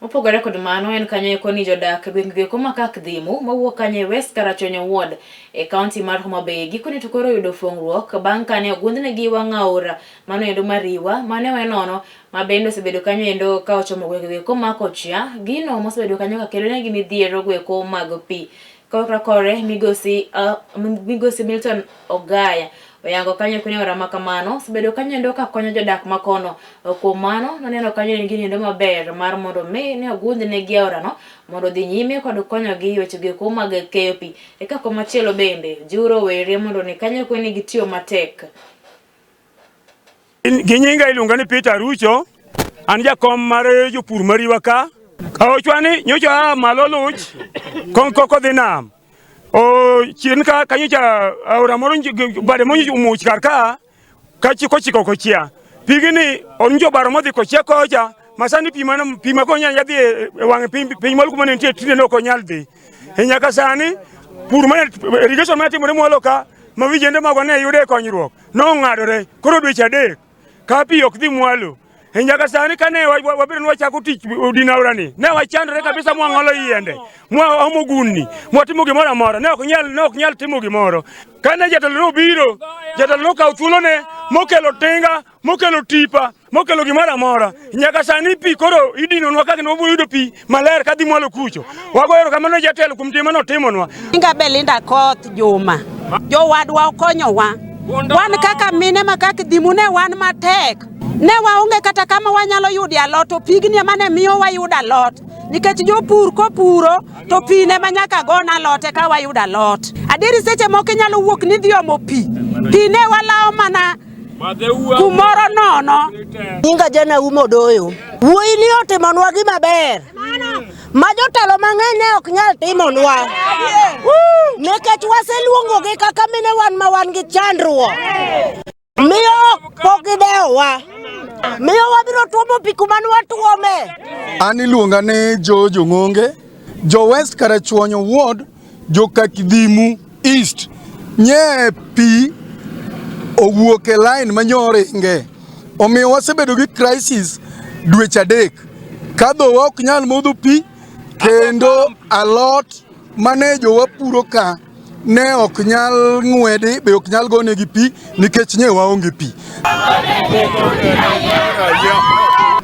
Mopogore kod mano, en kanyo eko ni jodak e gwenge eko ma Kakdhimu mawuok kanyo e West Karachuonyo Ward e kaunti mar Homa Bay gikone to koro oyudo fuong'ruok bang' kane ogundhnegi wang' aora mano endo mar Riwa mane owe nono ma bende osebedo kanyo endo ka ochomo gwenge eko ma Kochia gino mosebedo kanyo ka kelonegi midhiero goeko mag pi. Korka kore migosi, uh, migosi Milton Ogaya oyango kanyo kune aora ma kamano osebedo kanyo endo ka konyo jodak ma kono. Kuom mano noneno kanyo en gino endo maber mar mondo mi ne ogundh negi aorano mondo odhi nyime kod konyogi e wechego eko mag keyo pi. Eka komachielo bende jiwo rowere mondo ne kanyo kune gitiyo matek. Gi nyinga iluonga ni Peter Arucho, an jakom mar jopur mariwa ka. Aochwa ni nyocha a malo luch kon koko dhi nam. O chien ka kanyo cha aora moro bade moro omuoch kar ka ka chiko chiko kochia. Pigni onjo baro modhi kochia kocha ma sani pi mano pi ma konya dhi e wang' piny piny mwalo kuma ne nitie tinde ne ok onyal dhi. E nyaka sani pur mane irrigation mane timore mwalo ka ma vijende magwa ne yude konyruok nong'adore koro dweche adek ka pi ok dhi mwalo. E nyaka sani kane wabiro ni wachako tich odin aorani ne wachandore kabisa mwang'olo yiende mwaomo gundni mwatimo gimoro amora ne ok nyal ne ok nyal timo gimoro. Kane jatelo nobiro jatelo nokawo thuolone mokelo tinga mokelo tipa mokelo gimoro amora nyaka sani pi koro idinonwa kaka ne wabiro yudo pi maler kadhi mwalo kucho. Wago erokamano ne jatelo kuom tim mane otimonwa. Nyinga Belinda Koth Juma. Jowadwa okonyowa. Wan kaka mine ma kaka dhimu ne wan matek. Ne waonge kata kama wanyalo yude alot to pigni ema ne miyo wayudo alot. Nikech jopur kopuro to pi ne ma nyaka gone alot eka wayud alot. Adieri seche moko inyalo wuok ni idhi omo pi. Pi ne walawo mana kumoro nono. Nyinga Jana Umo Doyo. Wuoyi ni otimonwa gima ber ma jotelo mang'eny ne ok nyal timonwa nikech waseluongogi kaka mine wan ma wan gi chandruok miyo pok gidewowa miyo wabiro tuomo pi kuma nwatuome. An iluonga ni George Ong'onge, jo West Karachuonyo Ward, jo Kakidhimu East. Nye pi owuok e line ma nyoringe. Omiyo wasebedo gi crisis dweche adek. Ka dhowa ok nyal modho pi kendo alot mane jowa puro ka ne ok nyal ng'wedi be ok nyal gonegi pi nikech nye waonge pi.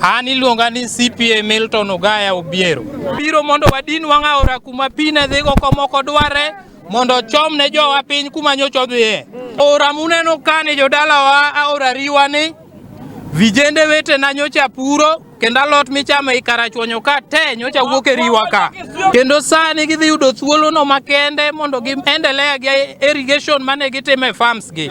An iluonga ni CPA Milton Ogaya Obiero. Biro mondo wadin wang' aora kuma pi ne dhigo komoko dware mondo ochom ne jowa piny kuma nyocha odhiye. Aora muneno kani jodalawa aora Riwa ni vijende wetena nyocha puro kendo alot michamo ei Karachuonyo ka te nyocha wuok e Riwa ka. Kendo sani gidhi yudo thuolono makende mondo gi endelea gi irrigation mane gitimo e farms gi.